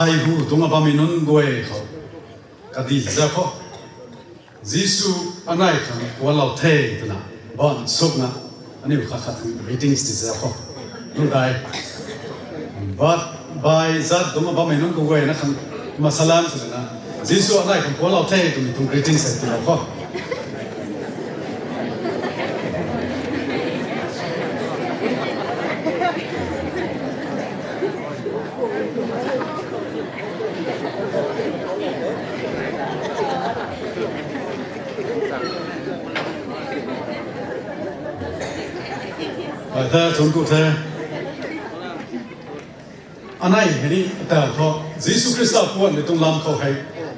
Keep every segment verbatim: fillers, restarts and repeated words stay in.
Ai hu tuang a bammei nunc guay khou kadi zau khou, Jisu anei khang puanclou the twna ban sukna aniu khat khat greetings ti zau khou. Nunc dai, but bai zat tuang a bammei nunc kaguayna khang kumna salam swna, Jisu anei khang puanclou the twmei tuang greetings hei tiilou khou. Ai the, thuanc ku the. Anei hei ni ta thu Jisu Khrista puanhmei tuang lam khou hei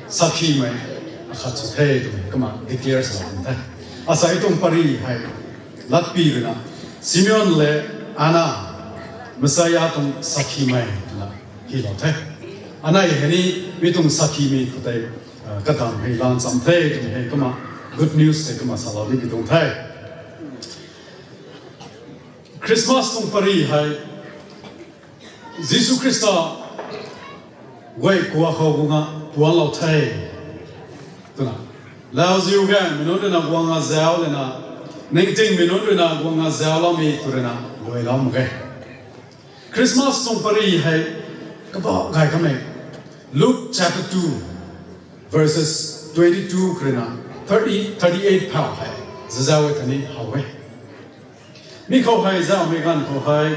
sakhimei akhat sw the twmei kumna declare sa tuang the. Asei tuang pary hei latpy ruina Simeon le Anna, Messiah tuang sakhimei twna hylou the. Anei hei ni mi tuang sakhimei khou tei, ah, kadam hei lan cham the twmei hei kumna good news tei kumna salou ni bi tuang the. Christmas tuang pary hei Jisu Khrista guay kua khou guangna puanclou the twna, lauziu gaymei nunc ruina guangna zau lana, ningtingmei nunc ruina guangna zauloumei tw ruina luailou mak ge. Christmas tuang pary hei kabah gay kamei, Luke chapter two, verses twenty-two khou ruina thirty, thirty-eight phau hei zazau e tani how e. Mi khou hei zaumei ganv khou hei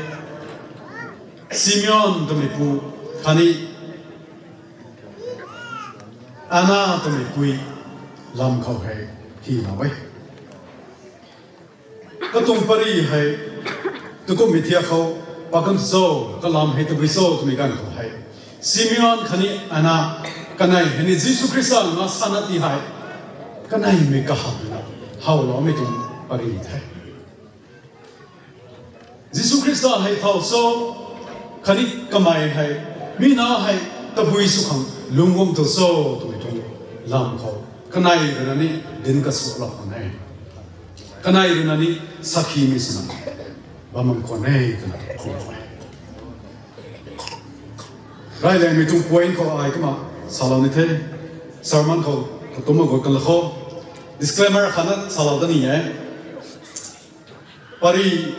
Simeon twmeipu khatni Anna twmeipui lam khou hei hylou e. Katuang pary hei tukumhmei thiak khou pakan cho, kalam hei tabui cho twmei ganv khou hei Simeon khatni Anna, kanei hei ni Jisu Khrista na sana ti hei kaneimei kahawna howloumei tuang pary the. Jisu Khrista hei thau cho, khatni kamei hei mi na hei tabui sw khang lungc guang tu cho twmei tuang lam khou kanei ruina ni dinc kasuaklou khwan e. Kanei ruina ni sakhimei swna bam bam khwan e twna khou e. Rayliangmei tuang point khou ai kumna salou ni the. Sermon khou katumna gut kan la khou disclaimer khatna salou da ni e. Pary,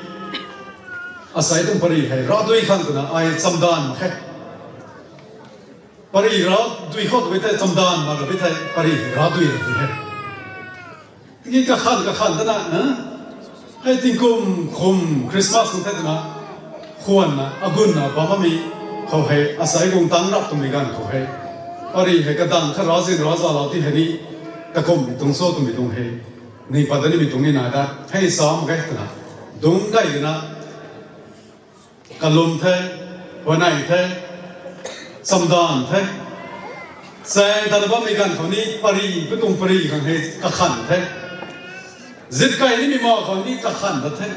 asei tuang pary hei ravdui khang twna ai chamdanv mak khe. Pary ravdui khou twmei tei chamdanv mak rabi thei pary ravdui ra di he. Tiki kakhan kakhan tana, hei tingkum khum Christmas kum the twna khwanna agunna bam bammei khou hei asei guang tang rap twmei ganv khou hei pary hei kadang kha ravzin ravzalou ti hei ni takumhmei tuang cho twmei tuang hei ni pat da nimei tuang ni nai da hei sa mak ge twna dungc gay dina kalum the, huanei the, chamdanv the. Chaeng tana bammei ganv khou ni pary, katuang pary khang hei kakhan the. Zip kai nimei ma khou ni kakhan da the.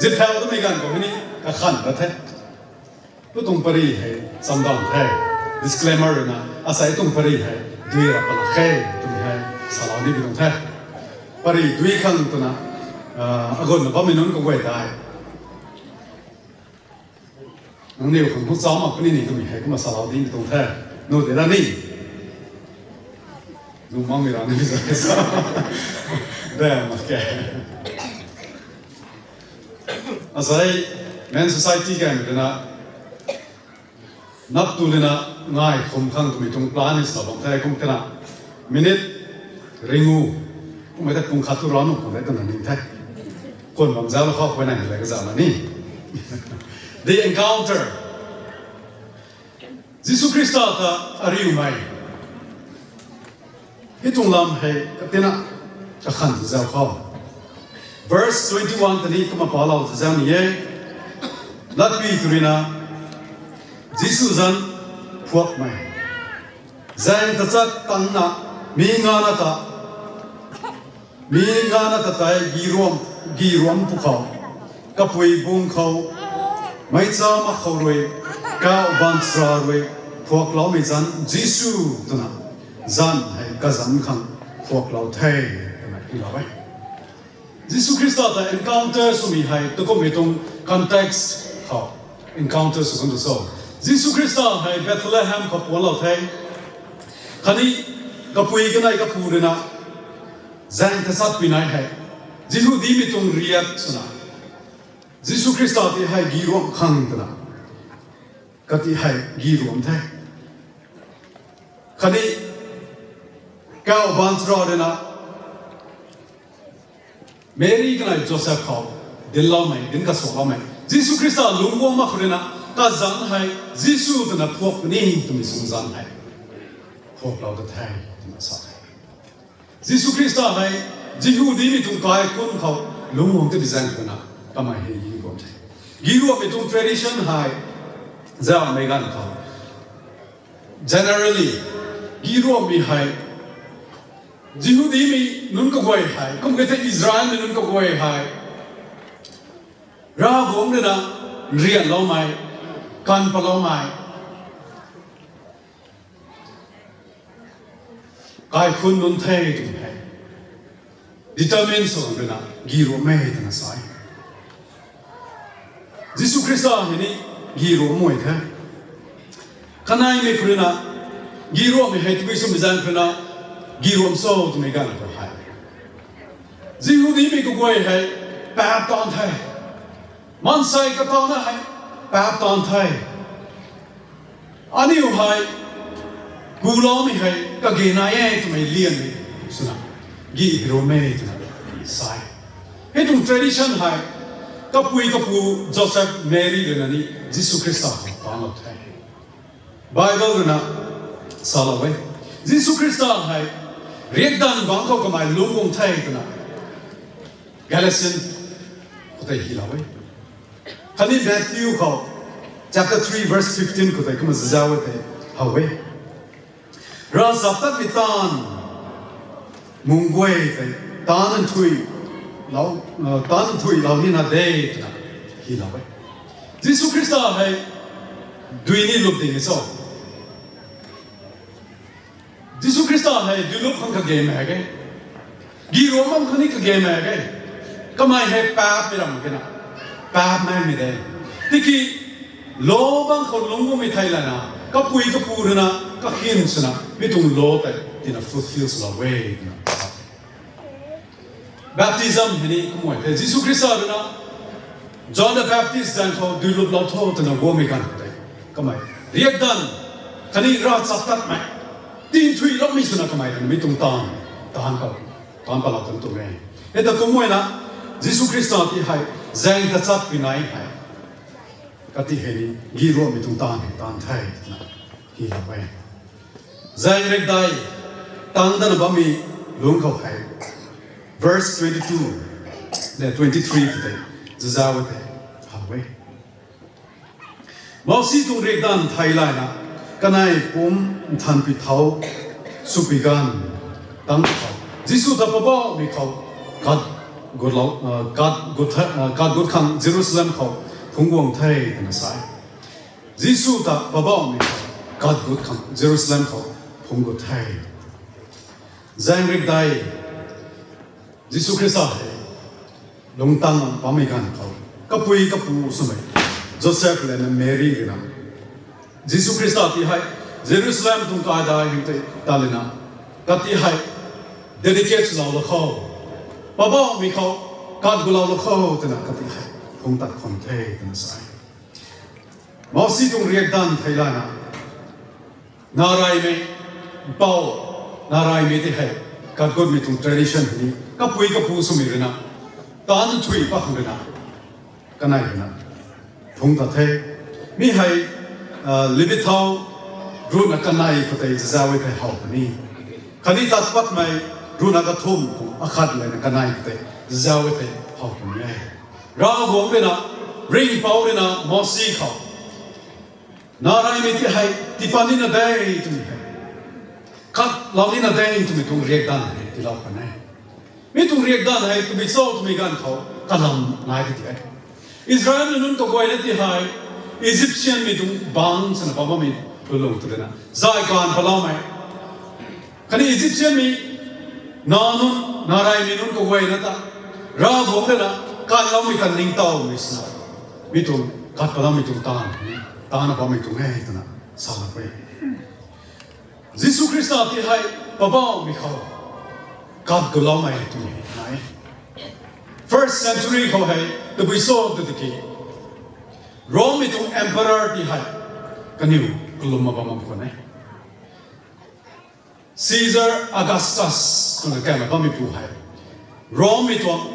Zip thau damei ganv khou ni kakhan da the. Katuang pary hei chamdanv the. Disclaimer ruina asei tuang pary hei dui rap pala khe twmei hei salou ni bi tuang the. Pary dui khang twna agunna bammei nunc kaguay tei nangniw khang hu chau mak puni ni twmei hei kumna salou di tuang the. Nu de ra ni. Nu makmei ra ni sa de mak ke. Asei Men Society gaymei twna nap tu lana ngai khum khang twmei tuang plan ni sa bam the kum twna minute ringu kummei ta pung khat tu rau nu khum de twna ning the. Khun bam zau la khou khou nai le kazana ni. The encounter. Jisu Khrista ta ariumei hei tuang lam hei katina kakhan zau khou. Verse twenty-one ta ni kumna palou zau ni e. Latpy tu ruina Jisu zanc phuakmei. Zaeng tachat tangna mi ngana ta mi ngana ta tei giruam, giruam pwkhou, kapui bung khou, meic cha mak khou rui, kauh baanchara rui phuakloumei zanc Jisu twna zanc hei kazanc khang phuaklou the twna hylou e. Jisu Khrista ta encounter swmei hei tukumhmei tuang context khou encounter sw kan tu cho. Jisu Khrista hei Bethlehem khou puanclou the. Khatni kapui kanei kapu rui na zaeng tachatpui nai hei, Jihudimei tuang riak swna, Jisu Khrista ti hei giruam khang twna kati hei giruam the. Khatni kauh baanchara rui na Meri kanei Joseph khou dincloumei, dinc kasuakloumei, Jisu Khrista lungc guang mak khou rui na kazanc hei Jisu twna phuak puni twmei sungzanc hei phuaklou ta the twna sa e. Jisu Khrista hei Jihudimei tuang kaikhunc khou lungc guang tei bi zaeng twna kamei hei giruam the. Giruammei tuang tradition hei zaumei ganv khou, generally, giruammei hei Jihudimei nunc kaguay hei, kum kei thei Israelmei nunc kaguay hei, Ravguangc rui na nrianloumei, kan patloumei kaikhunc nunc the twmei hei determine sw rui na giruammei twna sa e. Jisu Khrista hei ni giruammei the. Kaneimei khou rui na giruammei hei tabui swmei zaeng khou rui na giruam cho twmei ganv khou hei, Jihudimei kaguay hei paap taanv the. Maansei katauna hei paap taanv the. Aniu hei kuloumei hei kage nai e twmei lianmei swna gi hei ruam e twna sa e. Hei tuang tradition hei kapui kapu Joseph, Meri rui na ni Jisu Khrista khou taanclou the. Bible rui na salou e, Jisu Khrista hei riakdanv bangc khou kamei lungc guang the twna Galatian khou tei hylou e. Khatni Matthew khou chapter three verse fifteen khou tei kumna zauc e tei how e. Ravchaptatmei taanv mung guay tei taanv nthuilou, taanv nthuilou nina de twna hylou e. Jisu Khrista hei dui ni lup ding e cho? Jisu Khrista hei dui lup khang kage mak ge. Giruam bam khang ni kage mak ge. Kamei hei paapmei ram kena, paapmeimei de. Tiki law bangc khou lungc guangmei thei lana kapui kapu rui na kakhin swna mi tuang law tei tina fulfill swlou e twna Baptism hei ni kumna the, Jisu Khrista rui na John the Baptist zaeng khou dui luplou tho twna guangmei ganv khou tei kamei riakdanv khatni ravchaptatmei tinthuiloumei swna kamei rui na mi tuang taanv, taanv khou, taanc patlou tan tuang e. Hei ta kumna na Jisu Khrista ti hei zaeng tachatpui nai hei kati hei ni giruammei tuang taanv hei taanv the twna hylou e. Zaeng riakdai tang dana bammei lungc khou hei verse twenty two le twenty three khou tei zazau e the how e. Mousi tuang riakdanv theilayna kanei pumc nthanpui thau swpui ganv tang khou Jisu ta Poubauhmei khou kat gut, kat gut khang Jerusalem khou phungc guang the twna sa e. Jisu ta Poubauhmei khou kat gut khang Jerusalem khou phungc gut the. Zaeng riakdai Jisu Khrista hei lungctang bammei ganv khou kapui kapu swmei Joseph lana Meri rui na Jisu Khrista ti hei Jerusalem tuang kaidai hei tei ta lana kati hei dedicate swlou lou khou, Poubauhmei khou kat gutlou lou khou twna kati hei phungc tat khwan the twna sa e. Mousi tuang riakdanv theilayna nareymei, mpouh nareymei ti hei kat gutmei tuang tradition hei ni kapui kapu swmei rui na taanv nthui pat khang rui na kanei rui na phungc tat the. Mi hei Levit thau ruhna kanei khou tei zazau e thei how puni. Khatni tat patmei ruhna kathumh khou akhat lana kanei khou tei zazau e thei how puni e. Ravguangc rui na, ringhpouc rui na Mousi khou nareymei ti hei tiipat nina de twmei hei, katlou nina de twmei tuang riakdanv hei tiilou kan e. Mi tuang riakdanv hei tabui cho twmei ganv khou kalam nai ti e. Israelmei nunc kaguayna ti hei Egyptianmei tuang bangc swna bam bammei lulung tw rui na zay kaanv paloumei khatni Egyptianmei nac nunc, nareymei nunc kaguayna ta Ravguangc rui na katloumei ta ningtowmei swna mi tuang kat paloumei tuang taanv ni tana bammei tuang e twna sa lak e. Jisu Khrista ti hei Poubauhmei khou kat galoumei twmei nai. First century khou hei tabui cho tw tiki, Rommei tuang emperor ti hei kaniw kalum ma bam bam khwan e. Caesar Augustus twna kauna bammeipu hei Rommei tuang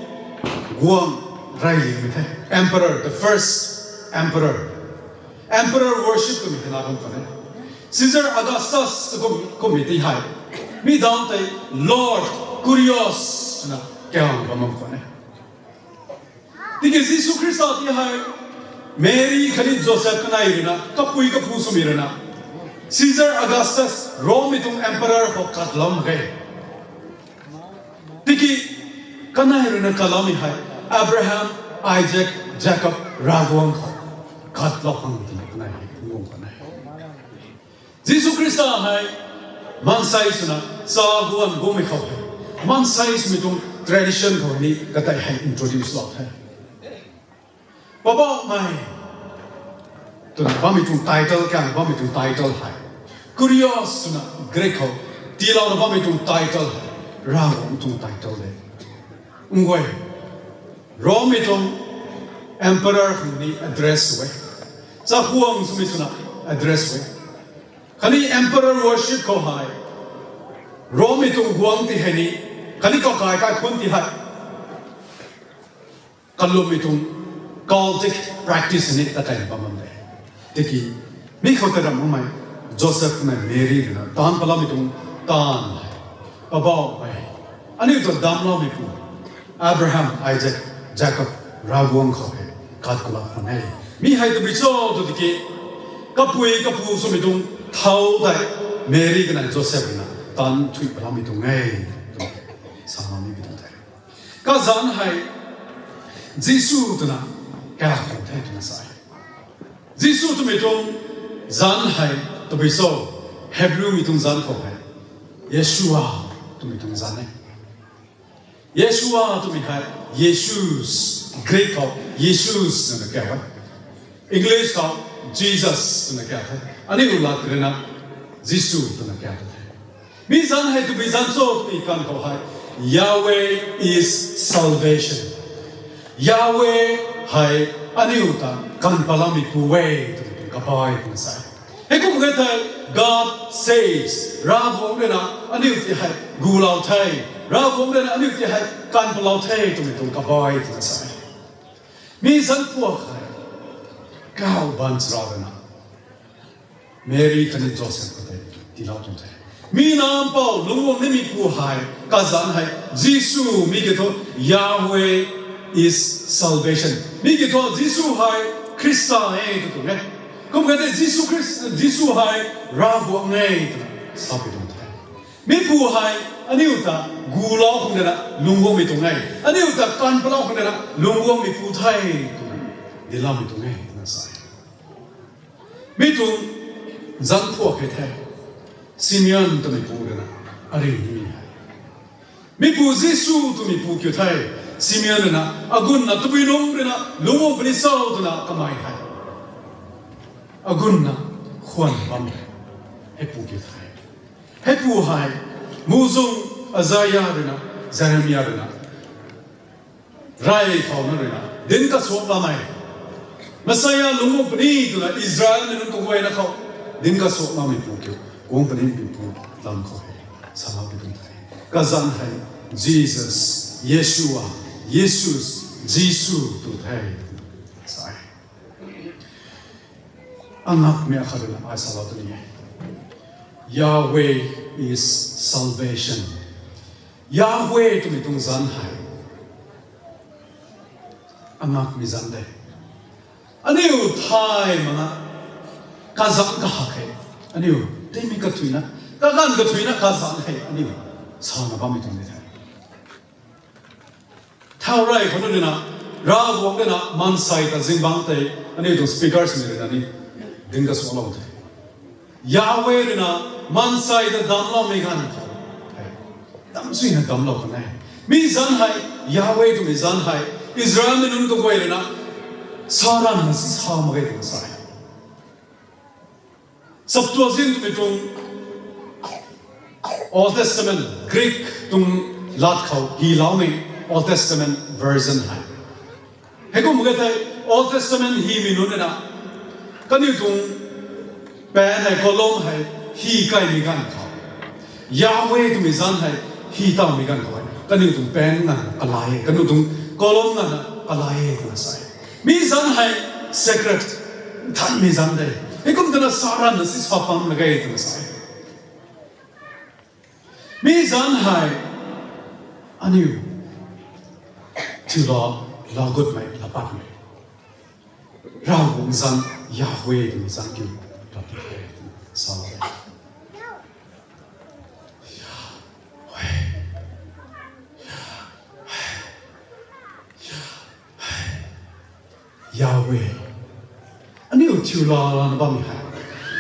guangc rey limei the. Emperor, the first emperor. Emperor worship twmei tana bam khwan e. Caesar Augustus tw kum, kummei ti hei mi dam tei Lord Kurios twna kauna bam bam khwan e. Tiki Jisu Khrista ti hei Mary khatni Joseph kanei ruina, kapui kapu swmei ruina, Caesar Augustus, Rommei tuang emperor khou katlou mak ge. Tiki kanei ruina katloumei hei Abraham, Isaac, Jacob, Ravguangc khou katlou khang twmei kanei hei guang khwan e. Jisu Khrista hei maansei swna sa guan guangmei khou hei, maansei swmei tuang tradition khou ni katei hei introduce lou the. Poubauhmei twna bammei tuang title, kauna bammei tuang title hei Kurios twna Greek khou tiilouna bammei tuang title hei Ravguangc tuang title de. Nguay, Rommei tuang emperor khang ni address sw e. Chakhwang swmei swna address sw e. Khatni emperor worship khou hei Rommei tuang guangc ti hei ni, khatni kakai kaikhunc ti hei kalummei tuang cultic practice ni ta kaina bam bam de. Tiki mi khou ta ram makmei Joseph mei Mary ruina taanc paloumei tuang taanv hei, Poubauhmei, aniu ta damcloumeipu Abraham, Isaac, Jacob, Ravguangc khou hei kat kalou khwan e. Mi hei tabui cho tw tiki, kapui kapu swmei tuang thau tei Mary kanei Joseph ruina taanc thuy paloumei tuang e twna sa ni bi tuang the. Kazanc hei Jisu twna kaw tuang the twna sa e. Jisu twmei tuang zanc hei tabui cho, Hebrewmei tuang zanc khou hei Yeshua twmei tuang zanc e. Yeshua twmei hei Yesus, Greek khou Yesus twna kaw e. English khou Jesus twna kaw the. Aniu lat ruina Jisu twna kaw the. Mi zanc hei tabui zanc cho twmei kan khou hei, Yahweh is salvation. Yahweh hei aniu ta kan paloumeipu e twmei tuang kabai twna sa e. Heikum e thei, God saves. Ravguangc ruina aniu ti hei gulou the. Ravguangc ruina aniu ti hei kan palou the twmei tuang kabai twna sa e. Mi zanc phuak hei, kaw baanc charau ruina Mary khatni Joseph khou tei tiilou tuang the. Mi nampou lungc guang nimeipu hei kazanc hei Jisu, mi kiu thu Yahweh is salvation. Mi kiu thu Jisu hei Khrista e tw tuang e. Kum khat tei Jisu Khrist, Jisu hei Ravguangc e twna sapui tuang the. Mipu hei aniu ta gulou khang ruina lungc guangmei tuang e. Aniu ta kan palou khang ruina lungc guangmeipu the twna dincloumei tuang e twna sa e. Mi tuang zanc phuak hei the, Simeon twmeipu ruina aring nimei hei. Mipu Jisu twmeipu kiu the, Simeon ruina agunna tabui nunc ruina lungc guang puni cho twna kamei hei agunna khwan bam hei, heipu kiu the. Heipu hei muhzwng Isaiah ruina, Jeremiah ruina rey khouna ruina dinc kasuak lamei, Messiah lungc guang puni twna Israelmei nunc kaguayna khou dinc kasuak lameipu kiu, guang puni mipu lam khou hei salou pi tuang the. Kazanc hei Jesus, Yeshua, Yesus, Jisu tw the sa e. Angakmei akhat ruina ai salou tu ni e. Yahweh is salvation. Yahweh twmei tuang zanc hei angakmei zanc de. Aniu thay mana kazanc kahak hei, aniu timi kathuina, kaganv kathuina kazanc hei aniu sana bammei tuang de the. Thau rey khou ruina, Ravguangc ruina maansei ta zingbangc tei aniu tuang speakers mei ruina ni dinc kasuaklou the. Yahweh ruina maansei ta damcloumei ganv khou hei, dam suina damclou kan e. Mi zanc hei, Yahweh twmei zanc hei Israelmei nunc kaguay ruina sa ranvna si sa mak ge twna sa e. Septuagint twmei tuang Old Testament, Greek tuang lat khou hyloumei Old Testament version hei. Heikum ka thei Old Testament hymei nunc na, kaniw tuang pen hei, column hei, hy kaimei ganv khou, Yahweh twmei zanc hei hy tawmei ganv khou, kaniw tuang pen na kalai e, kaniw tuang column na kalai e twna sa e. Mi zanc hei sacred, nthanmei zanc de. Heikum twna sa ranvna si sa pam na ge twna sa e. Mi zanc hei aniu thiu la, laa gutmei, laa patmei, Ravguangc zanc, Yahweh twmei zanc kiu, Ravguangc zanc, sa e. Yahweh. Aniu thiu la lana bammei hei,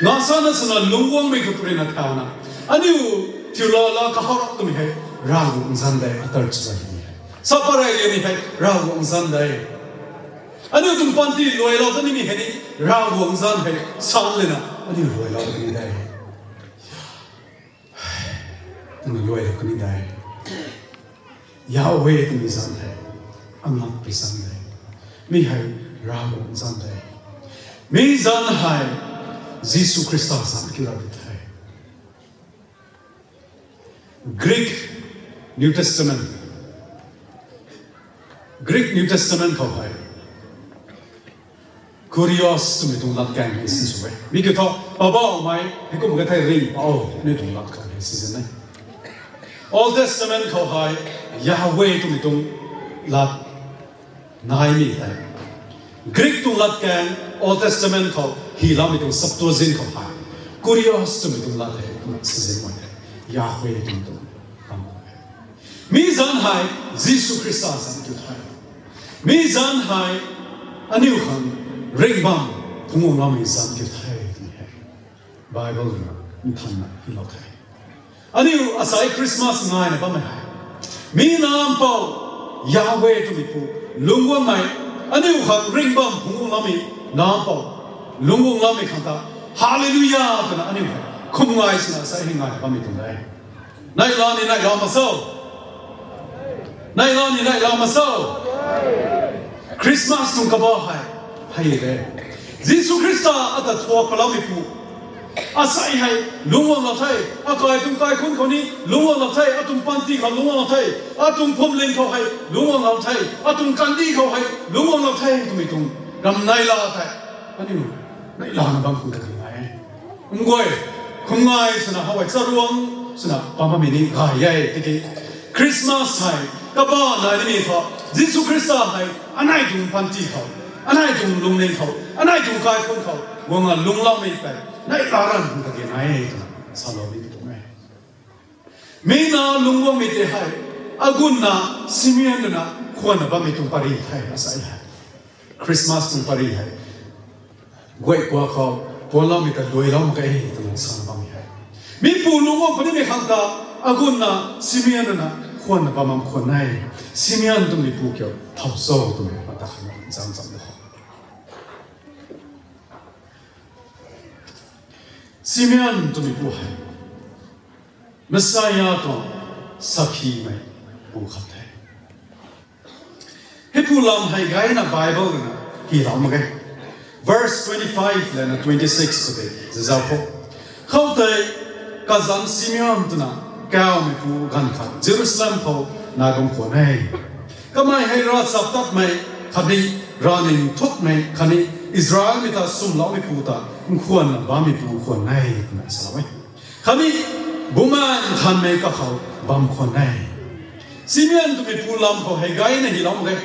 nga sana sana lungc guangmei khou purina thauna, aniu thiu la la kahawrap twmei hei Ravguangc zanc de, atar chu zanc hei. Sa parei liamei hei Ravguangc zanc de. Aniu tuang panty luailou ta nimei hei ni Ravguangc zanc hei san lena aniu luailou ta ni de. Twna luailou kani de. Yahweh twmei zanc hei angakpui zanc de. Mi hei Ravguangc zanc de. Mi zanc hei Jisu Khrista zanc kiu ra bi the. Greek New Testament, Greek New Testament khou hei Kurios twmei tuang latkaeng hei si sw e. Mi kiu thu, Poubauhmei, heikum ka thei Ringhpouc, aniu tuang lat khou hei si zan e. Old Testament khou hei Yahweh twmei tuang lat naimei tei, Greek tuang latkaeng Old Testament khou hyloumei tuang Septuagint khou hei Kurios twmei tuang lat hei kumna si zan e. Yahweh twmei tuang lam khou hei, mi zanc hei Jisu Khrista zanc kiu the. Mi zanc hei aniu khang ringhbam phungc guangloumei zanc kiu the twmei hei Bible rui na nthanna hylou the. Aniu asei Christmas ngaina bammei hei, mi Nac Mpouh, Yahweh twmei pu lungc guangmei, aniu khang ringhbam phungc guangloumei Nac Mpouh lungc guangloumei khang ta, Hallelujah twna aniu hei khum ngai sina asei hei ngaina bammei tuang de. Neihla ni neihla mak cho? Neihla ni neihla mak cho? Christmas tuang kabah hei hei de. Jisu Khrista ata thuak paloumeipu, asei hei lungc guanglou the. Akai tuang kaikhunc khou ni lungc guanglou the. Atuang panty khou lungc guanglou the. Atuang phuamling khou hei lungc guanglou the. Atuang kandih khou hei lungc guanglou the twmei tuang ramneila tei aniu neihlana bam khang kage nai e. Nguay, khum ngai swna how hei charuang swna bam bammei ni gay e tiki, Christmas hei kabah nai nimei khou Jisu Khrista hei anei tuang panty khou, anei tuang lungning khou, anei tuang kaikhunc khou guangna lungcloumei tei neihla ranv khang kage nai e twna salou ni tuang e. Mi na lungc guangmei tei hei, agunna Simeon rui na khwanna bammei tuang pary the asei hei. Christmas tuang pary hei guay kua khou puanloumei ta luailou mak ge twna sana bammei hei, mipu lungc guang punimei khang ta agunna Simeon rui na khwanna bam bam khwan e. Simeon twmeipu kiu thow cho twmei mata khang zam zam na khou, Simeon twmeipu hei Messiah tuang saphimei pu khat the. Heipu lam hei gayna Bible na hylou mak ge. Verse twenty-five lana twenty-six khou tei zazau khou, khoutei kazanc Simeon twna kawmeipu ganv khat Jerusalem khou nai bam khwan e. Kamei hei ravchaptatmei khatni ravning thukmei khatni Israelmei ta swmloumeipu ta nkhwanna bammeipu khwan e twna salou e. Khatni Bumaengh Nthanmei kakhou bam khwan e. Simeon twmeipu lam khou hei gayna hylou mak ge.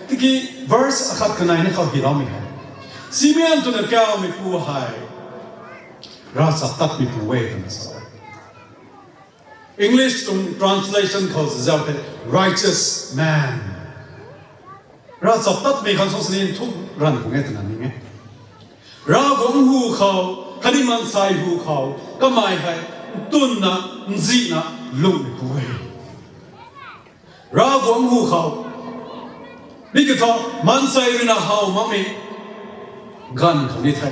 Tiki verse akhat kaneina khou hyloumei hei, Simeon twna kawmeipu hei ravchaptatmeipu e twna sa e. English tuang translation khou zazau the righteous man. Ravchaptatmei khang sw sini nthuk ranv khang e twna ning e. Ravguangc hu khou khatni maansei hu khou kamei hei ntunna nzihna lungmeipu e. Ravguangc hu khou, mi kiu thu maansei rui na how makmei ganv khou ni the.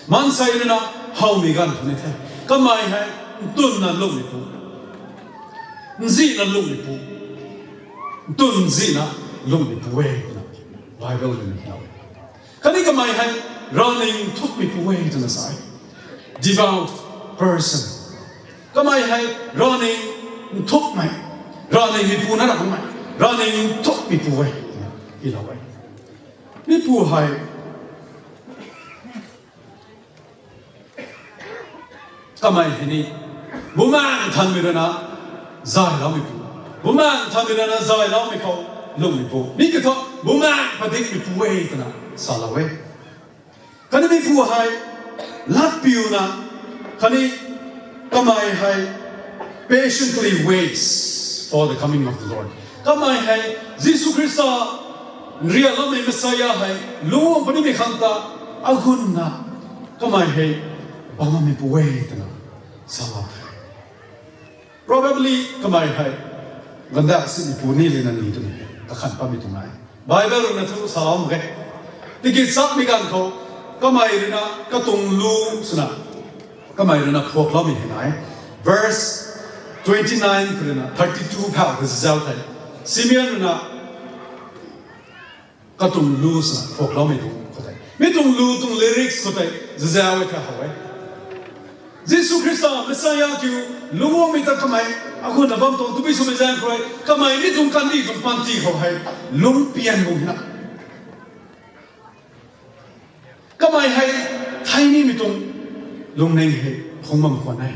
Maansei rui na howmei ganv khou ni the. Kamei hei ntunna lungmei pu, nzihna lungmei pu, ntun nzihna lungmei pu e twna Bible rui na hylou e. Khatni kamei hei ravning nthukmei pu e twna sa e. Devout person. Kamei hei ravning nthukmei, ravningmei pu na ramei, ravning nthukmei pu e twna hylou e. Mi pu hei kamei hei ni Bumaengh Nthanmei rui na zayloumei pu, Bumaengh Nthanmei rui na zayloumei khou lungmei pu, mi kiu thu Bumaengh padikmei pu e twna salou e. Khatni mi pu hei latpiuna, khatni kamei hei patiently waits for the coming of the Lord. Kamei hei Jisu Khrista, nrianloumei Messiah hei lungc punimei khang ta agunna kamei hei bam bammei pu e twna salou the. Probably kamei hei gandauh simei pu ni lina ni twmei hei kakhan pammei tuang e. Bible rui na thu salou mak ge. Tiki chakmei ganv khou kamei rui na katuang lu swna kamei rui na phuakloumei hei nai. Verse twenty nine khou rui na thirty two phau khou zazau the. Simeon rui na katuang lu swna phuakloumei tuang khou tei, mi tuang lu tuang lyrics khou tei zazau e the how e. Jisu Khrista Messiah kiu lungc guangmei ta kamei agunna bam tuang tabui swmei zaeng khou rui kamei mi tuang kandih tuang panty khou hei lungc pian guang na kamei hei thei nimei tuang lungning hei phungc bam khwan e.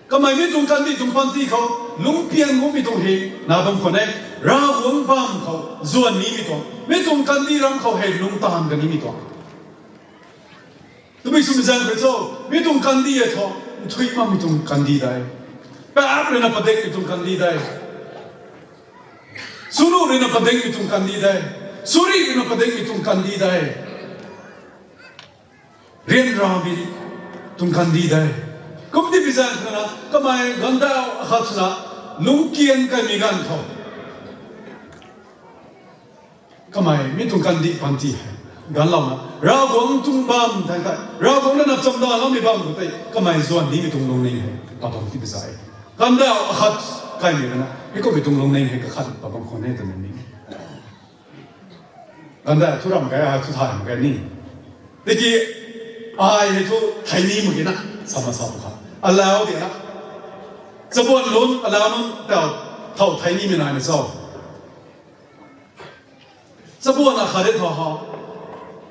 Kamei mi tuang kandih tuang panty khou lungc pian guangmei tuang hei na bam khwan e. Ravguangc bam khou zuan nimei tuang, mi tuang kandih ram khou hei lungc taanv kanimei tuang. Tabui swmei zaeng khou cho, mi tuang kandih e thu nthui makmei tuang kandih de, paap rui na padikmei tuang kandih de, sunu rui na padikmei tuang kandih de, suri rui na padikmei tuang kandih de, ryanramei tuang kandih de. Kumtipui zaeng khou na kamei gandauh akhat swna lungc kian kaimei ganv khou kamei mi tuang kandih panty hei ganclouna Ravguangc tuang bam tei tei, Ravguangc na nap chamdaloumei bam khou tei kamei zuan nimei tuang lungning hei pat bam tipui zaeng, gandauh akhat kaimei rui na heikumhmei tuang lungning hei kakhan pat bam khwan e twmei ni. Gandauh thu ram kai, ai thu thay mak ge ni. Tiki ai hei thu thei ni mak ge na, sa ma sa tu kha, alau di na, chabuan lun alau nunc tau, thau thei nimei nai na cho. Chabuan akhat e thu how,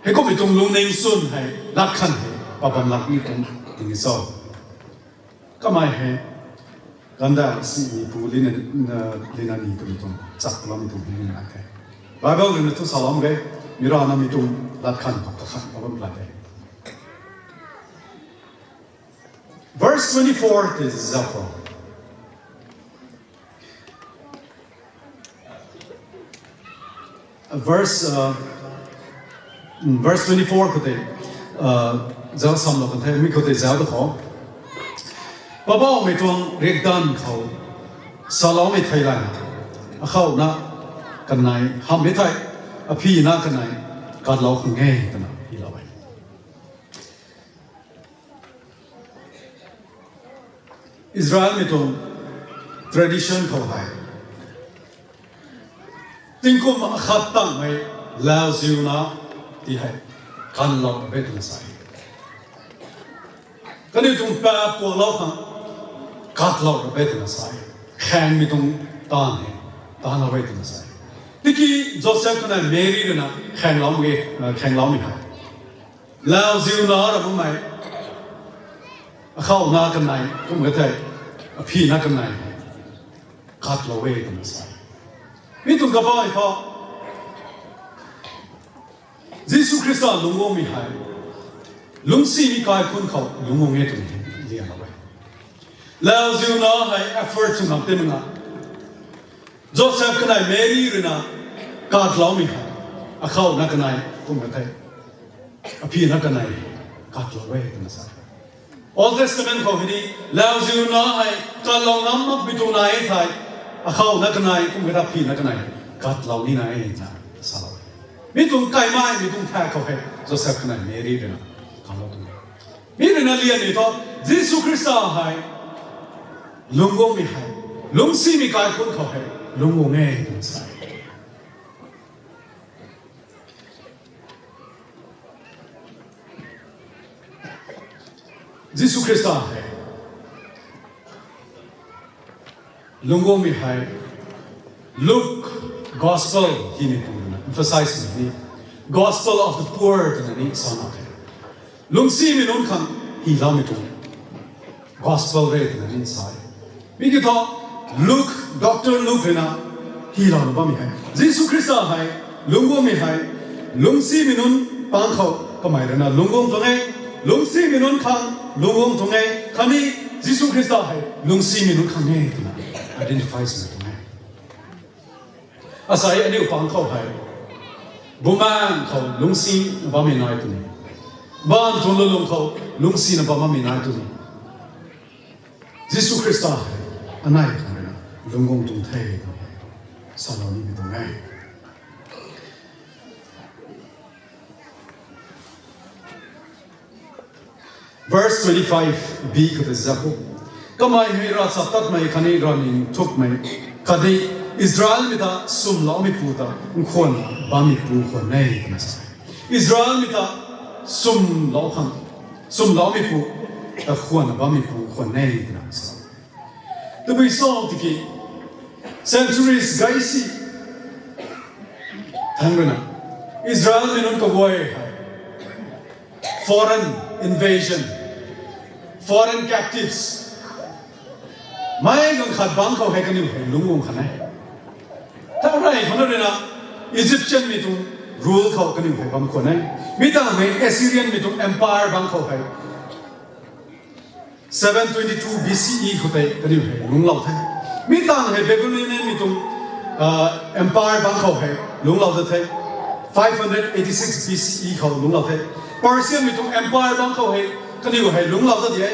heikumhmei tuang lungning swn hei lat khan hei pat bam lak ni tuang tini cho. Kamei hei gandauh simei pu lina, lina ni twmei tuang chakloumei tuang hei ni nai the. Bible rui na thu salou mak ge, mi rana mi tuang lat khan khou kakhan pat bam la de. Verse twenty four tei zauc khou, verse, uh, verse twenty four khou tei zauc samlou kan the, mi khou tei zauc tu khou, Poubauhmei tuang riakdanv khou saloumei theilayna, akhouna kanei hamhmei thei, aphina kanei katlou khang e twna hylou e. Israelmei tuang tradition khou hei tingkum akhat tangmei lauziuna ti hei kanlou ra be twna sa e. Kaniw tuang paap kuaklou khang katlou ra be twna sa e. Khaengmei tuang taanv hei taanlou e twna sa e. Tiki Joseph kanei Mary rui na khaengloumei, khaengloumei hei lauziuna ra bammei, akhouna kanei kum ka thei, aphina kanei katlou e twna sa e. Mi tuang kabah khou Jisu Khrista lungc guangmei hei lungcsimei kaikhunc khou lungc guang e twmei hei lianlou e. Lauziuna hei effort sw ngam tei mak na, Joseph kanei Mary rui na katloumei hei, akhouna kanei kum ka thei, aphina kanei katlou e twna sa e. Old Testament khou hei ni lauziuna hei katlou ngam makmei tuang nai e thei, akhouna kanei kum ka thei, aphina kanei katlou ni nai e twna salou e. Mi tuang kaimei, mi tuang thak khou hei Joseph kanei Mary rui na katlou tuang e. Mi rui na lianmei thu, Jisu Khrista hei lungc guangmei hei, lungcsimei kaikhunc khou hei lungc guang e twna sa. Jisu Khrista hei lungc guangmei hei Luke Gospel hei ni pu na emphasize ni, Gospel of the Poor twna ni sa na the. Lungcsimei nunc khang hyloumei tuang Gospel re twna ni sa e. Mi kiu thu, Luke, Doctor Luke rui na hylouna bammei hei, Jisu Khrista hei lungc guangmei hei, lungcsimei nunc pang khou kamei rui na lungc guang tuang e, lungcsimei nunc khang lungc guang tuang e, khatni Jisu Khrista hei lungcsimei nunc khang e twna identify swna tuang e. Asei aniu pang khou hei, bumaengh khou lungcsina bammei nai twni, baanv tuang lulung khou lungcsina bammei nai twni, Jisu Khrista hei anei khang rui na lungc guang tuang the twna salou nimei tuang e. Verse twenty-five b khou tei zak u. Kamei hei ravchaptatmei khatni ravning thukmei khatni Israelmei ta swmloumeipu ta nkhwan bammeipu khwan e twna sa. Israelmei ta swmlou khang, swmloumeipu ta khwan bammeipu khwan e twna sa. Tabui sa tiki, centuries gaisi thangc rui na Israelmei nunc kaguay hei foreign invasion, foreign captives, meic ganv khat bangc khou hei kaniw hei lungc guang khan e. Thau rey khou na rui na Egyptianmei tuang rule khou kaniw hei bam khwan e. Mi tangv hei Assyrianmei tuang empire bangc khou hei seven twenty-two B C E khou tei kaniw hei lungclou the. Mi tangv hei Babylonianmei tuang empire bangc khou hei lungclou dat the. Five hundred eighty-six B C E khou lungclou the. Persianmei tuang empire bangc khou hei kaniw hei lungclou dat di e.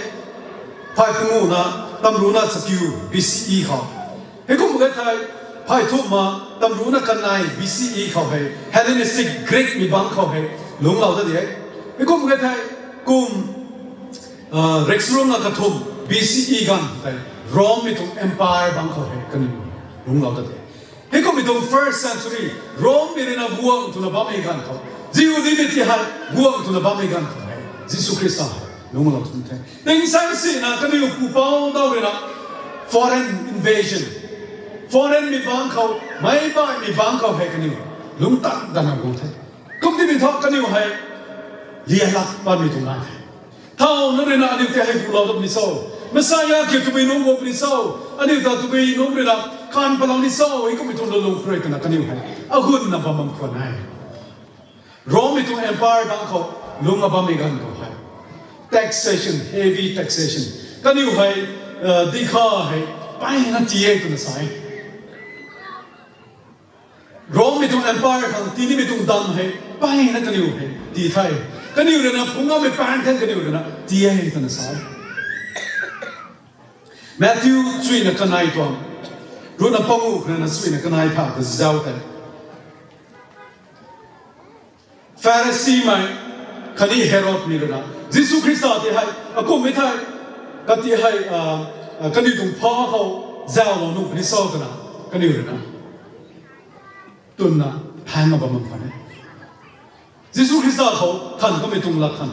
Phay panguhna tamruhna chakiu B C E khou. Heikum e thei, phay thumna tamruhna kanei B C E khou hei Hellenistic Greekmei bangc khou hei lungclou dat di e. Heikum e thei, kum riksarungna kathumh B C E ganv tei Rommei tuang empire bangc khou hei kaniw lungclou dat di e. Heikummei tuang first century, Rommei rui na guang twna bammei ganv khou, Jihudimei ti hei guang twna bammei ganv khou hei Jisu Khrista hei lungclou tuang the. Tingsaeng sina kaniw pupouc dau rui na foreign invasion, foreignmei bangc khou, meic baihmei bangc khou hei kaniw lungc tan dana guang the. Kumtimei thu kaniw hei lialak patmei tuang nai the. Thau nunc rui na aniu tei hei gulou dat puni cho? Messiah kiu tabui nunc guang puni cho? Aniu ta tabui nunc rui na kan palou ni cho? Heikummei tuang lulung khou rui twna kaniw hei agunna bam bam khwan e. Rommei tuang empire bangc khou lungc a bammei ganv khou hei taxation, heavy taxation, kaniw hei dikha hei mpeyna tii e twna sa e. Rommei tuang empire khang tii nimei tuang dam hei mpeyna kaniw hei tii the. Kaniw rui na phungc ngammei paan the, kaniw rui na tii e twna sa e. Matthew chuina kanei tuang, ruhna panguh khou rui na chuina kanei pha ta zauc tei, Pharisimei khatni Herodmei rui na Jisu Khrista ti hei akumhmei thei, kati hei kaniw tuang pha khou zauclou nuh puni cho twna kaniw rui na twna phaeng a bam bam khwan e. Jisu Khrista khou than kamei tuang lat than,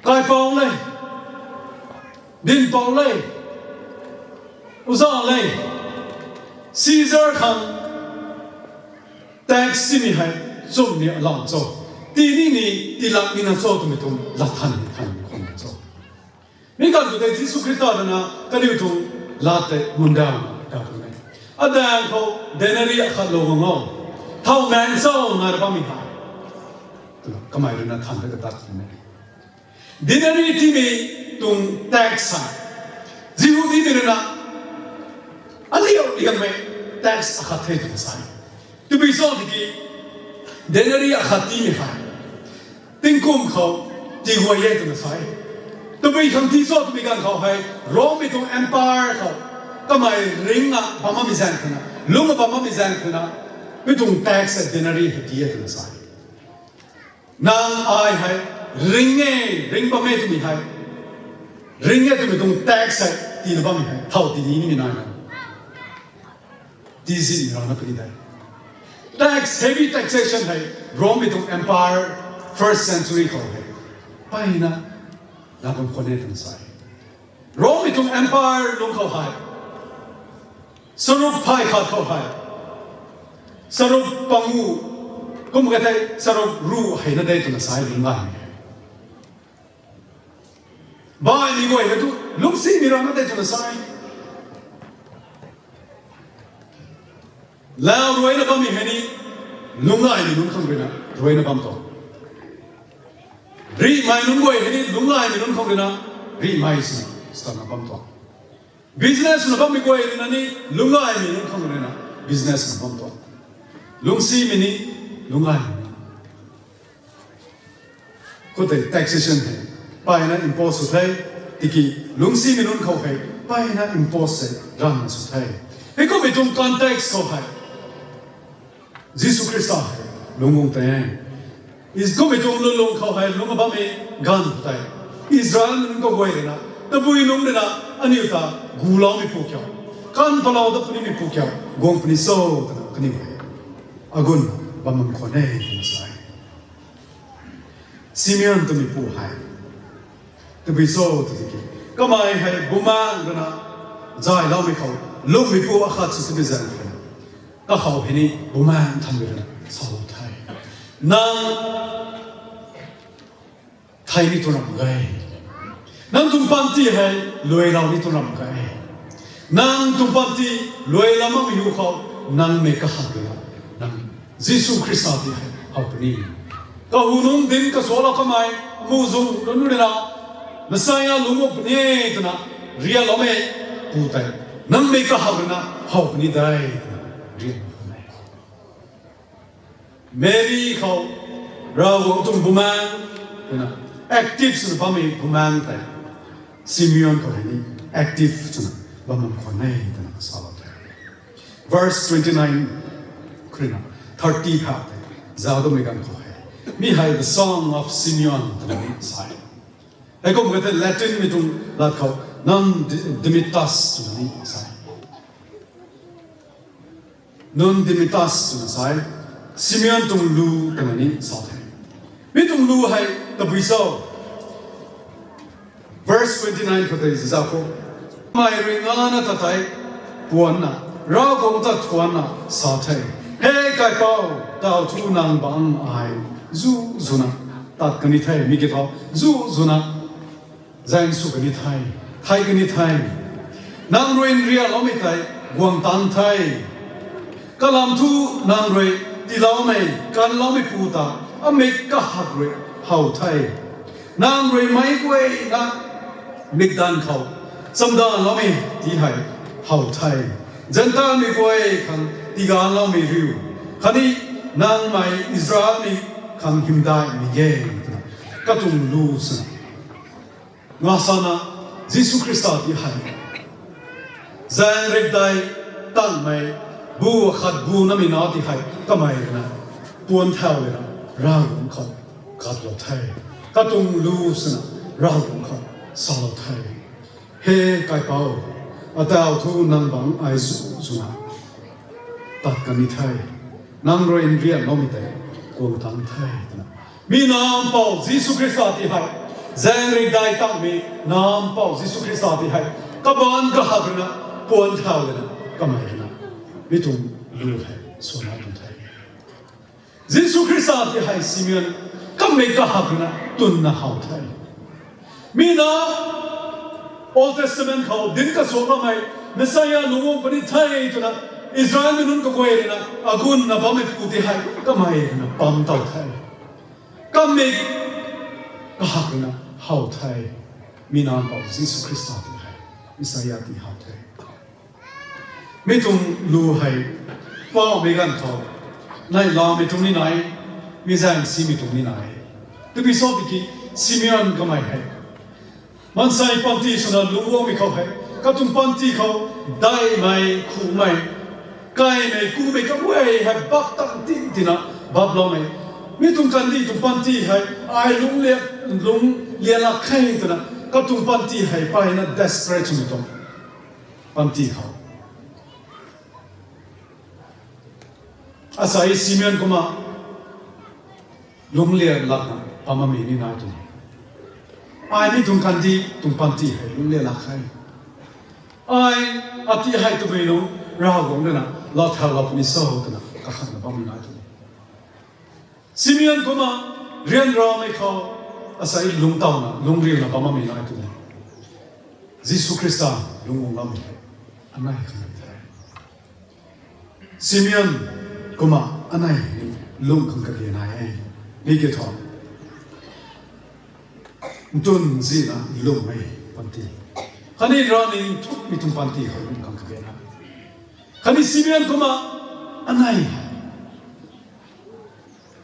Kaipouc le, Dinhpouc le, Oja le, Caesar khang tax tiimei hei nchumhni alau cho, tii ni ni tiilak nina cho twmei tuang lat than ni than khwan cho. Mi ganv khou tei Jisu Khrista rui na kaniw tuang lat tei mundaw ta tuang e. Adaeng khou denari akhat lou guang o, thau maeng cho nai ra bammei hei, twna kamei rui na than ta katat tuang e. Denari tiimei tuang tax hei Jihudimei rui na aliu liangmei tax akhat the twna sa e. Tabui cho tiki denari akhat tiimei hei tingkum khou tii guay e twna sa e. Tabui khang tii cho twmei ganv khou hei Rommei tuang empire khou kamei ringna bam bammei zaeng khou na, lungc bam bammei zaeng khou na, mi tuang tax hei denari hei tii e twna sa e. Nang ai hei Ring e, ring bam e twmei hei, ring e twmei tuang tax hei tina bammei hei thow tini nimei nai na, tizimei rana puni de. Tax, heavy taxation hei Rommei tuang empire first century khou hei mpeyna laa bam khwan e twna sa e. Rommei tuang empire lung khou hei, saruk phay khat khou hei, saruk pangu, kum ka thei saruk ruh hei na de twna sa e lungcgaymei hei. Baihmei guay hei tu lungcsimei rana de twna sa e. Lau ruina bammei hei ni lungcgaymei nunc khang ruina ruina bam tuang. Rihmei nunc guay hei ni lungcgaymei nunc khang ruina rihmei sw, swna bam tuang. Business swna bammei guay ruina ni lungcgaymei nunc khang ruina business swna bam tuang. Lungcsimei ni lungcgaymei nunc khou tei taxation hei mpeyna impose sw the, tiki lungcsimei nunc khou hei mpeyna impose se rana sw the. Heikummei tuang context khou hei Jisu Khrista hei lungc guang tei, kummei tuang lungc khou hei lungc bammei ganv khou tei Israelmei nunc kaguay ruina, tabui nunc ruina aniu ta guloumeipu kiu, kan palou dat punimeipu kiu guang puni cho twna kaniw hei agun bam bam khwan e twna sa e. Simeon twmeipu hei tabui cho tw tiki, kamei hei bumaengh ruina zayloumei khou lungmeipu akhat sw twmei zaeng khou, kakhou hei ni Bumaengh Nthanmei ruina salou the, nang thei ni tuang ram mak ge. Nang tuang panty hei luailou ni tuang ram mak ge. Nang tuang panty luailou makmei hu khou, nangmei kahak ruina nang Jisu Khrista ti hei how puni. Kahunungc dinc kasuaklou kamei, amuh zung nunc ruina Messiah lungc guang puni e twna rialoumeipu tei nangmei kahak ruina how puni de twna rian khwan e. Meri khou Ravguangc tuang bumaengh twna active swna bammei bumaengh tei, Simeon khou hei ni active swna bam bam khwan e twna salou the. Verse twenty nine khou ruina thirty kha tei zauc damei ganv khou hei, mi hei the song of Simeon twna ni sa e. Heikum ka tei Latinmei tuang lat khou non di-, dimittas twna ni sa e. Non dimittas twna sa e. Simeon tuang lu twna ni sa the. Mi tuang lu hei tabui cho? Verse twenty nine khou tei zauc khou, kamei rui ngana ta tei puanna, Ravguangc ta thuanna sa the, He Kaipouc, taw thu nang bangc ai zu zwna tat kan ni the, mi kiu thu zu zwna zaeng sw kan ni the, thei kan ni the. Nang rui nrialoumei tei guang tang the. Kalam thu nang rui tiiloumei kanloumeipu ta amik kahak rui how the. Nang rui meic guayna mikdanv khou chamdanvloumei ti hei how the. Zentelmei guay khang tiganvloumei riu, khatni nangmei Israelmei khang hymdaihmei e twna katuang lu swna, nga sana, Jisu Khrista ti hei zaeng rikdei tangmei bu akhat bu namei na ti hei kamei ruina puan thau ruina Ravguangc khou katlou the. Katuang lu swna Ravguangc khou salou the, He Kaipouc, ataw thu nang bangc ai zu zwna tat kan ni the. Nang rui nrianloumei tei guang tang the twna. Mi Nac Mpouh Jisu Khrista ti hei, zaeng rikdei tangmei Nac Mpouh Jisu Khrista ti hei, kabaanc kahak ruina puan thau ruina kamei ruina mi tuang lu hei swna tuang the. Jisu Khrista ti hei Simeon kamei kahak ruina twna how the. Mi na Old Testament khou dinc kasuak kamei Messiah lungc guang puni the twna Israelmei nunc kaguay ruina agunna bammeipu ti hei kamei ruina pam tow the. Kamei kahak ruina how the. Mi Nac Mpouh Jisu Khrista ti hei Messiah ti how the. Mi tuang lu hei, paumei ganv khou, neihlamei tuang ni nai, mi zaeng simei tuang ni nai. Tabui cho tiki, Simeon kamei hei maansei panty swna lungc guangmei khou hei, katuang panty khou, daihmei, khumei, kaimei, kumei kaguay hei bap tang tin tina baploumei, Mi tuang kandih tuang panty hei, ai lungc lia, lungc lia lak khe twna, katuang panty hei mpeyna desperate swmei tuang panty khou. Asei Simeon kumna lungc lia lakna bam bammei ni nai tuang. Ai mi tuang kandih tuang panty hei lungc lia lak khe. Ai ati hei twmei nunc Ravguangc ruina lau thau lou puni cho twna kakhanna bammei nai tuang. Simeon kumna ryanramei khou asei lungc tawna, lungc riuna bam bammei nai tuang. Jisu Khrista lungc guang lammei hei anei khang the. Simeon kumna anei ni lungc khang kage nai e. Mi kiu thu, ntun zina lungmei panty, khatni rav ni nthukmei tuang panty khou lungc khang kage nai. Khatni Simeon kumna anei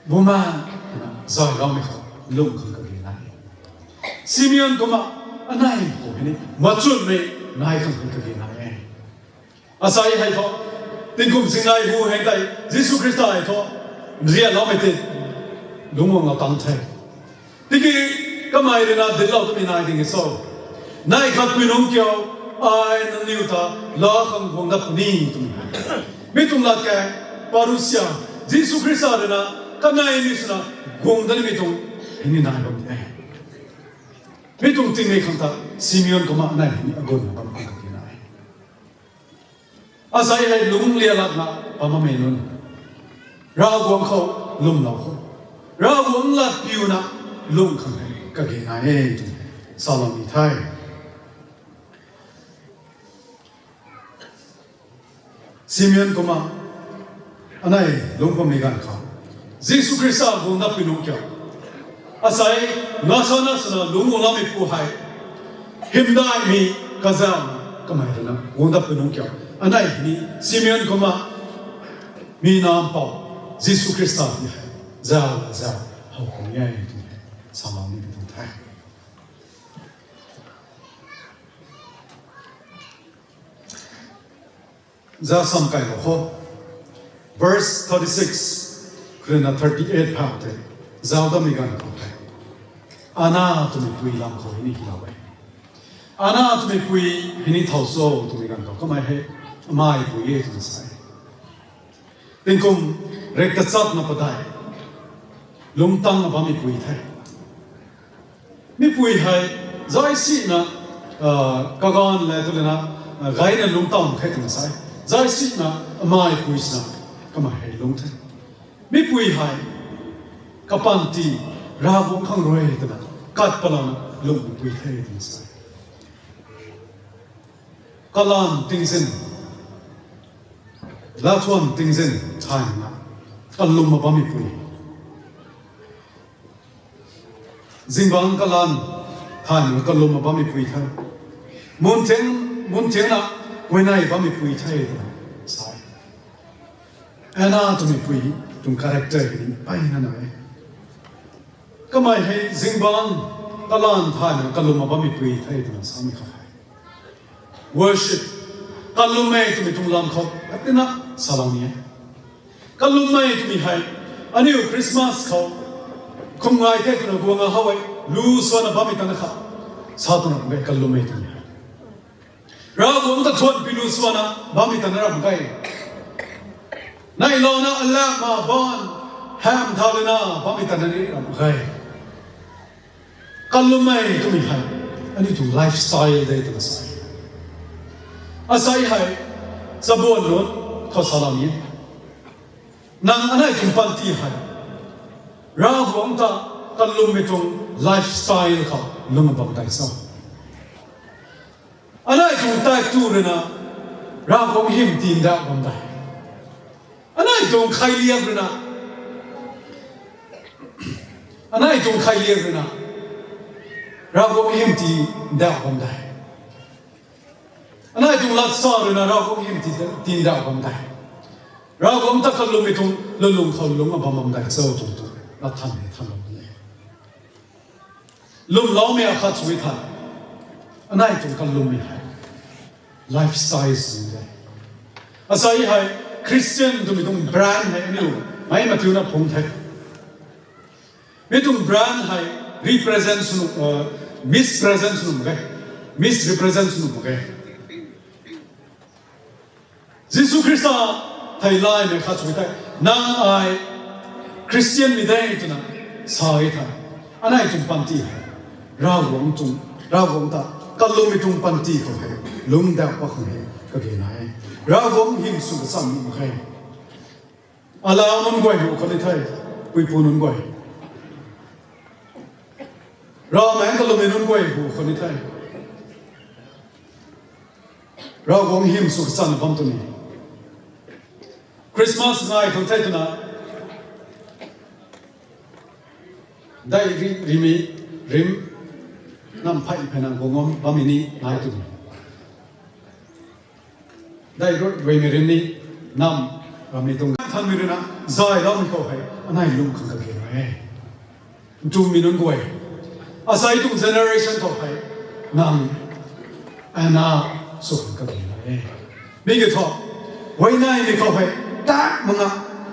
bumaengh twna zayloumei khou lungc khang kage nai. Simeon kumna anei khou hei ni machunmei nai khang kage nai e. Asei hei thu, tingkum singnei hu hei tei Jisu Khrista hei thu nrianloumei tei lungc guang lou tang the. Tiki kamei ruina dinclou twmei nai ding e cho? Neih khat pui nungc kiu, ai nangniw ta laa khang guang dat puni twmei hei, mi tuang lat khe, parousia, Jisu Khrista ruina kaneimei swna guang dat nimei tuang hei ni nai bam de. Mi tuang tingmei khang ta Simeon kumna anei ni agunna bam khang kage nai. Asei hei lungc lia lakna bam bammei nunc, Ravguangc khou lwmlou khou, Ravguangc lat piuna lungc khang hei kage nai e twna salou ni the. Simeon kumna anei lungc bammei ganv khou, Jisu Khrista guang dat pui nungc kiu, asei ngasana swna lungc guang lammeipu hei hymdaihmei kazauhna kamei ruina guang dat pui nungc kiu, anei ni Simeon kumna mi nampou Jisu Khrista ni hei zau zau how khou e twna salou ni tuang the. Zauc sam kailou khou, verse thirty six khou ruina thirty eight phau tei zauc dammei ganv khou the, Ana twmei pui lam khou hei ni hilou e. Ana twmei pui hei ni thow cho twmei ganv khou kamei hei amei pui e twna sa e. Tingkum rek tachatna padeih lungc tangna bammeipui the. Mipui hei zay sina kaganv le tu lana gayna lungc taw khe twna sa e. Zay sina ameipui sina kamei hei lungc the. Mipui hei kapanty Ravguangc khang rui twna kat palouna lungcmeipui the twna sa e. Kalanv tingzin, laathuan tingzin thaymei na kalwmna bammeipui, zingbangc kalanv thaymei na kalwmna bammeipui the. Mun thiangna huayney bammeipui the twna sa e. Ana twmeipui tuang character hei ni mpeyna nai e. Kamei hei zingbangc kalanv thaymei na kalwmna bammeipui the twna samei khou hei worship, kalwmmei twmei tuang lam khou atina salou ni e. Kalwmmei twmei hei aniu Christmas khou kum ngai the twna guang a how e, lu swanna bammei tana kha sa twna ram ge. Kalwmmei twmei hei Ravguangc ta thuanpi lu swanna bammei tana ram ge. Neilouna alamna baanv hamh thau lana bammei tana ni ram ge. Kalwmmei twmei hei aniu tuang lifestyle de twna sa e. Asei hei chabuan nunc khou salou ni e. Nang anei tuang panty hei Ravguangc ta kalwmmei tuang lifestyle khou lwm bam dei cho? Anei tuang taektw rui na Ravguangc hym ti ndauh bam dei? Anei tuang khailiak rui na, anei tuang khailiak rui na Ravguangc hym ti ndauh bam dei? Anei tuang lat sa rui na Ravguangc hym ti, ti ndauh bam dei? Ravguangc ta kalwmmei tuang lwnlung khou lungc bam bam dei cho twmei tuang lat than hei than bam e. Lwmloumei akhat sw e tha, anei tuang kalwmmei hei lifestyle sw de. Asei hei Christian twmei tuang brand hei aniu mei mathiuna phungc the. Mi tuang brand hei represent sw, mispresent sw nuh mak ge, misrepresent sw nuh mak ge. Jisu Khrista theilaymei khat sw thei, nang ai Christian mei de twna sa e thei, anei tuang panty hei Ravguangc tuang, Ravguangc ta kalummei tuang panty khou hei lungcdauh pat khang hei kage nai e. Ravguangc hym sw kachamv nuh mak khe. Alau nunc guay hu khatni the, puipu nunc guay, ravmaengc kalummei nunc guay hu khatni the, Ravguangc hym sw kachamv bam tw ni. Christmas ngai khang the twna dei ri, rimi, rim, nam phey pheyna guang bam, bammei ni nai tw ni. Dei rui, ruimei rim ni, nam, rammei tuang thanmei ruina zayloumei khou hei anei lung khang kage nai e. Ntumei nunc guay, asei tuang generation khou hei nang Anna sw khang kage nai e. Mi kiu thu, huayneymei khou hei tak mak nga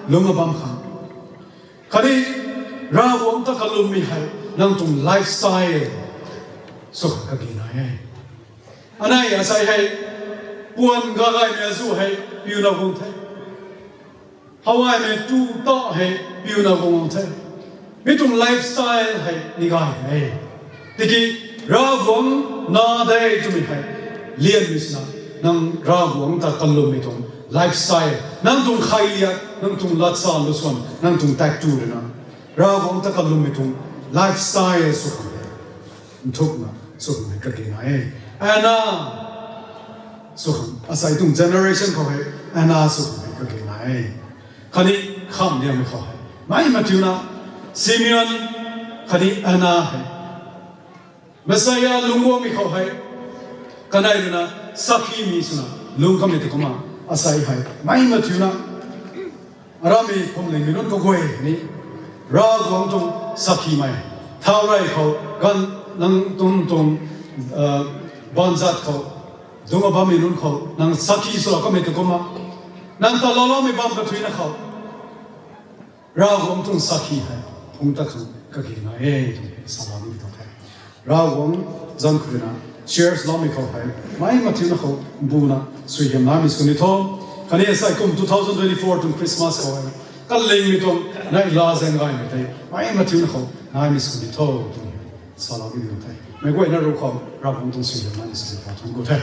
lungc bam khang, khatni Ravguangc ta kalummei hei nang tuang lifestyle sw khang kage nai e. Anei asei hei puan gagaymei azuh hei piuna guang the, hawaimei tu ta hei piuna guang the. Mi tuang lifestyle hei ni gay e. Tiki Ravguangc na de twmei hei lianmei swna, nang Ravguangc ta kalummei tuang lifestyle, nang tuang khailiak, nang tuang latsa lusuan, nang tuang taektw ruina Ravguangc ta kalummei tuang lifestyle sw khang nthukna sw khang hei kage nai e. Anna sw khang, asei tuang generation khou hei Anna sw khang hei kage nai e. Khatni khamliangmei khou hei mei mathiuna Simeon khatni Anna hei Messiah lungc guangmei khou hei kanei ruina sakhimei swna lungc kamei tei kumna, asei hei mei mathiuna aramei phuamlingmei nunc kaguay ni Ravguangc tuang sakhimei, thau rey khou ganv nang tuang tuang baanzat khou dungc bammei nunc khou nang sakhi swlou kamei tei kumna, nang ta louloumei bam kathuina khou Ravguangc tuang sakhi hei phungc tat khang kage nai e twmei salou ni tuang the. Ravguangc zanc khou ruina church loumei khou hei mei mathiuna khou mbuna suaihiam naimei sw ni tho. Khatni asei kum two thousand twenty-four tuang Christmas khou hei kalingmei tuang neihla zaeng gaymei tei mei mathiuna khou naimei sw ni tho twmei salou ni tuang the. Meic guayna ruc khou Ravguangc tuang suaihiam naimei sw ni tho, thangc ku the.